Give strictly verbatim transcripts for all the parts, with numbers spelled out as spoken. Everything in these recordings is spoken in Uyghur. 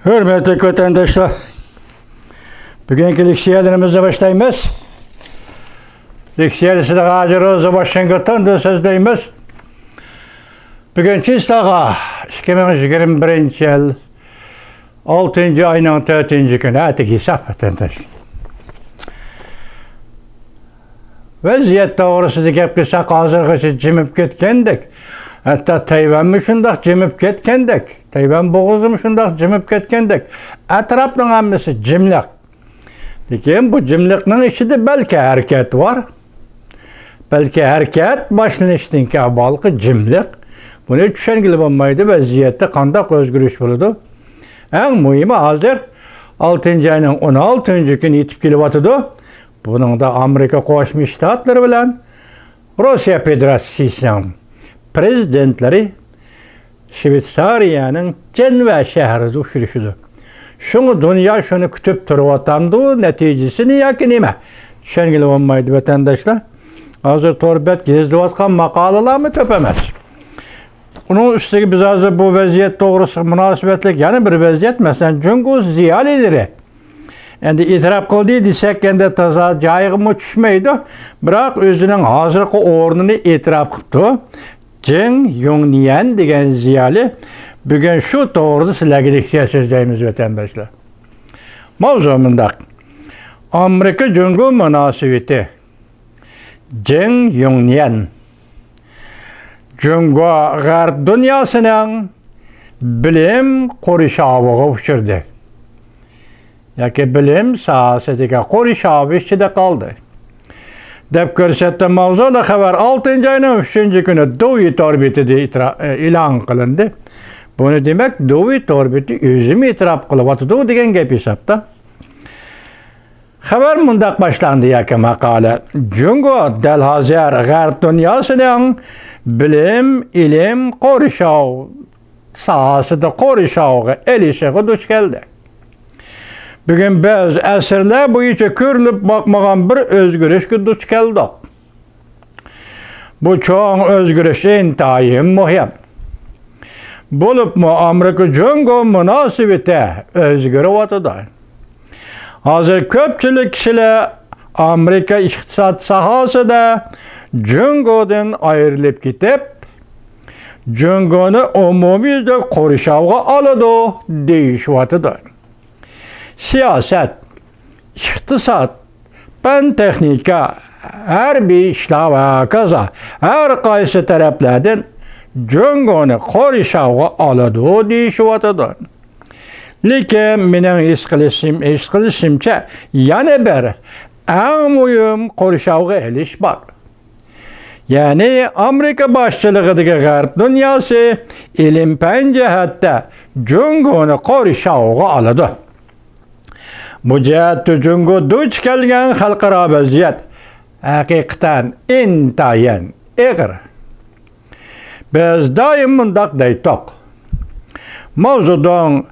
ھۆرمەتلىك ۋەتەنداشلار، بۈگۈنكى لېكسىيەلىرىمىزنى باشلايمىز. لېكسىيە سىزگە ھازىر روزا ۋاشىنگتوندىن سۆزلەيمىز. بۈگۈن چىسلاغا ئىككى مىڭ يىگىرمە بىرىنچى يىل ئالتىنچى ئاينىڭ تۆتىنچى كۈنى، ئەتىگە ھېساب ۋەتەنداشلار. ۋەزىيەت توغرىسىدا گەپ قىلساق، ھازىرغىچە جىمىپ كەتكەندەك. ھەتتا تەيۋەنمۇ شۇنداق جىمىپ كەتكەندەك. تەيۋەن بوغۇزىمۇ شۇنداق جىمىپ كەتكەندەك. ئەتراپنىڭ ھەممىسى جىملىق. لېكىن بۇ جىملىقنىڭ ئىچىدە بەلكى ھەرىكەت بار. بەلكى ھەرىكەت باشلىنىشتىن كېيىن ئاۋۋالقى جىملىق. بۇنى چۈشەنگىلى بولمايدۇ، ۋەزىيەتتە قانداق ئۆزگىرىش بولىدۇ. ئەڭ مۇھىمى ھازىر ئالتىنچى ئاينىڭ ئون ئالتىنچى كۈنى يېتىپ كېلىۋاتىدۇ. بۇنىڭدا ئامېرىكا قوشما شتاتلىرى بىلەن روسىيە فېدېراتسىيىسىنىڭ پىرېزىدېنتلىرى شۋېتسارىيەنىڭ جېنۋە شەھىرىدە ئۇچرىشىدۇ. شۇڭا دۇنيا شۇنى كۈتۈپ تۇرۇۋاتامدۇ، نەتىجىسىنى ياكى نېمە؟ چۈشەنگىلى بولمايدۇ، ۋەتەنداشلار. ھازىر تور بەتكە يېزىلىۋاتقان ماقالىلەرمۇ كۆپ ئەمەس. ئۇنىڭ ئۈستىگە بىز ھازىر بۇ ۋەزىيەت توغرىسىدا مۇناسىۋەتلىك يەنە بىر ۋەزىيەت، مەسىلەن، جۇڭگو زىيالىيلىرى ئەمدى ئېتىراپ قىلدى دېسەك، ئەمدى تازا جايىغىمۇ چۈشمەيدۇ. بىراق ئۆزىنىڭ ھازىرقى ئورنىنى ئېتىراپ قىپتۇ. جېڭ يۇڭنيەن دېگەن زىيالىي. بۈگۈن شۇ توغرىدا سىلەرگە لېكسىيە سۆزلەيمىز، ۋەتەنداشلار. ماۋزۇ مۇنداق. ئامېرىكا جۇڭگو مۇناسىۋىتى. جېڭ يۇڭنيەن. جۇڭگو غەرب دۇنياسىنىڭ بىلىم قورشاۋىغا ئۇچرىدى. ياكى بىلىم ساھەسىدىكى قورشاۋى ئىچىدە قالدى، دەپ كۆرسەتتى ماۋزۇلۇق خەۋەر. ئالتىنچى ئاينىڭ ئۈچىنچى كۈنى دۇۋى تور بېتىدە ئېتىرا-، ئېلان قىلىندى. بۇنى دېمەك، دۇۋى تور بېتى ئۆزىمۇ ئېتىراپ قىلىۋاتىدۇ دېگەن گەپ ھېسابتا. خەۋەر مۇنداق باشلاندى ياكى ماقالە: جۇڭگو دەل ھازىر غەرب دۇنياسىنىڭ بىلىم، ئىلىم، قورشاۋ ساھەسىدە قورشاۋغا ئېلىشىغا دۇچ كەلدى. بۈگۈن بىز ئەسىرلەر بويىچە كۆرۈلۈپ باقمىغان بىر ئۆزگىرىشكە دۇچ كەلدۇق. بۇ چوڭ ئۆزگىرىش ئىنتايىن مۇھىم. بولۇپمۇ ئامېرىكا جۇڭگو مۇناسىۋىتى ئۆزگىرىۋاتىدۇ. ھازىر كۆپچىلىك كىشىلەر ئامېرىكا ئىقتىساد ساھەسىدە جۇڭگودىن ئايرىلىپ كېتىپ، جۇڭگونى ئومۇميۈزلۈك قورشاۋغا ئالىدۇ دېيىشىۋاتىدۇ. سىياسەت، ئىقتىساد، پەن-تېخنىكا، ھەربىي ئىشلار ۋە ھاكازا ھەر قايسى تەرەپلەردىن جۇڭگونى قورشاۋغا ئالىدۇ دېيىشىۋاتىدۇ. لېكىن مېنىڭ ھېس قىلىشىم، ھېس قىلىشىمچە، يەنە بىر ئەڭ مۇھىم قورشاۋغا ئېلىش بار. يەنى ئامېرىكا باشچىلىقىدىكى غەرب دۇنياسى ئىلىم-پەن جەھەتتە جۇڭگونى قورشاۋغا ئالىدۇ. بۇ جەھەتتە جۇڭگو دۇچ كەلگەن خەلقئارا ۋەزىيەت ھەقىقەتەن ئىنتايىن ئېغىر. بىز دائىم مۇنداق دەيتتۇق. ماۋزېدۇڭ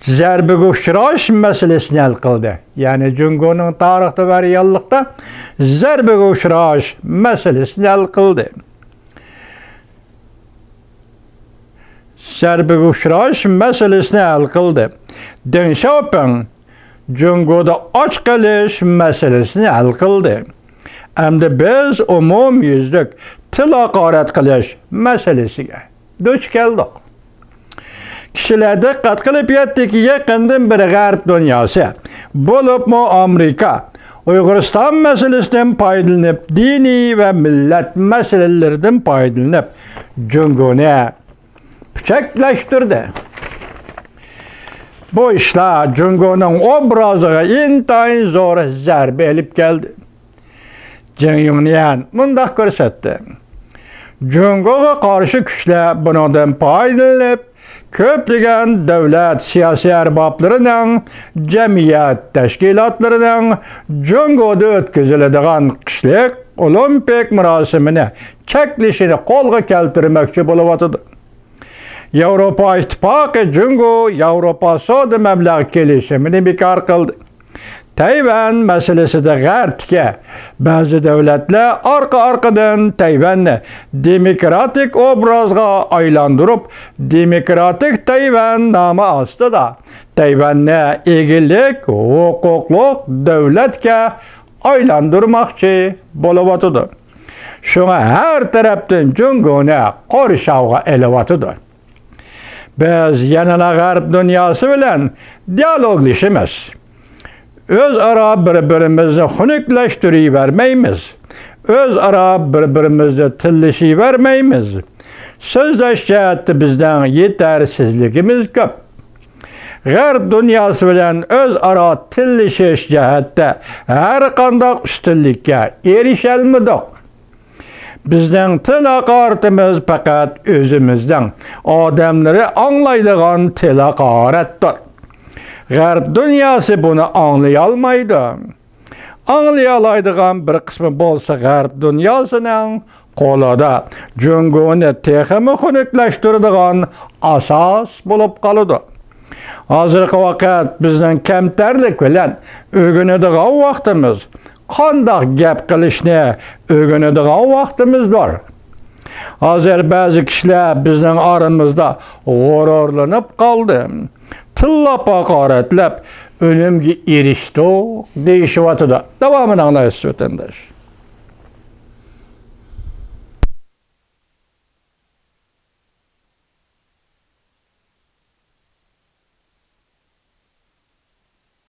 زەربىگە ئۇچراش مەسىلىسىنى ھەل قىلدى. يەنى جۇڭگونىڭ تارىختا ۋە رېئاللىقتا زەربىگە ئۇچراش مەسىلىسىنى ھەل قىلدى. زەربىگە ئۇچراش مەسىلىسىنى ھەل قىلدى. دېڭ شياۋپىڭ جۇڭگودا ئاچ قېلىش مەسىلىسىنى ھەل قىلدى. ئەمدى بىز ئومۇميۈزلۈك تىل ھاقارەت قىلىش مەسىلىسىگە دۇچ كەلدۇق. كىشىلەر دىققەت قىلىپ يەتتىكى، يېقىندىن بېرى غەرب دۇنياسى، بولۇپمۇ ئامېرىكا، ئۇيغۇرىستان مەسىلىسىدىن پايدىلىنىپ، دىنىي ۋە مىللەت مەسىلىلىرىدىن پايدىلىنىپ، جۇڭگونى پۈچەكلەشتۈردى. بۇ ئىشلار جۇڭگونىڭ ئوبرازىغا ئىنتايىن زور زەربە ئېلىپ كەلدى. جېڭ يۇڭنيەن مۇنداق كۆرسەتتى: جۇڭگوغا قارشى كۈچلەر بۇنىڭدىن پايدىلىنىپ، كۆپلىگەن دۆلەت سىياسىي ئەربابلىرىنىڭ، جەمئىيەت تەشكىلاتلىرىنىڭ جۇڭگودا ئۆتكۈزۈلىدىغان قىشلىق ئولىمپىك مۇراسىمىنى چەكلىشىنى قولغا كەلتۈرمەكچى بولۇۋاتىدۇ. ياۋروپا ئىتتىپاقى جۇڭگو ياۋروپا سودا مەبلەغ كېلىشىمىنى بىكار قىلدى. تەيۋەن مەسىلىسىدە غەربتىكى بەزى دۆلەتلەر ئارقا-ئارقىدىن تەيۋەننى دېموكراتىك ئوبرازغا ئايلاندۇرۇپ، دېموكراتىك تەيۋەن نامى ئاستىدا تەيۋەننى ئىگىلىك ھوقۇقلۇق دۆلەتكە ئايلاندۇرماقچى بولۇۋاتىدۇ. شۇڭا ھەر تەرەپتىن جۇڭگونى قورشاۋغا ئېلىۋاتىدۇ. بىز يەنىلا غەرب دۇنياسى بىلەن دىيالوگلىشىمىز. ئۆزئارا بىر-بىرىمىزنى خۇنۈكلەشتۈرۈۋەرمەيمىز. ئۆزئارا بىر-بىرىمىزنى تىللىشىۋەرمەيمىز. سۆزلەش جەھەتتە بىزنىڭ يېتەرسىزلىكىمىز كۆپ. غەرب دۇنياسى بىلەن ئۆزئارا تىللىشىش جەھەتتە ھەرقانداق ئۈستۈنلۈككە ئېرىشەلمىدۇق. بىزنىڭ تىل ھاقارىتىمىز پەقەت ئۆزىمىزنىڭ ئادەملىرى ئاڭلايدىغان تىل ھاقارەتتۇر. غەرب دۇنياسى بۇنى ئاڭلىيالمايدۇ. ئاڭلىيالايدىغان بىر قىسمى بولسا غەرب دۇنياسىنىڭ قولىدا جۇڭگونى تېخىمۇ خۇنۈكلەشتۈرىدىغان ئاساس بولۇپ قالىدۇ. ھازىرقى ۋاقىت بىزنىڭ كەمتەرلىك بىلەن ئۆگىنىدىغان ۋاقتىمىز، قانداق گەپ قىلىشنى ئۆگىنىدىغان ۋاقتىمىزدۇر. ھازىر بەزى كىشىلەر بىزنىڭ ئارىمىزدا غۇرۇرلىنىپ قالدى، تىللاپ ھاقارەتلەپ، ئۈنۈمگە ئېرىشتۇق دېيىشىۋاتىدۇ. داۋامىنى ئاڭلايسىز، ۋەتەنداش.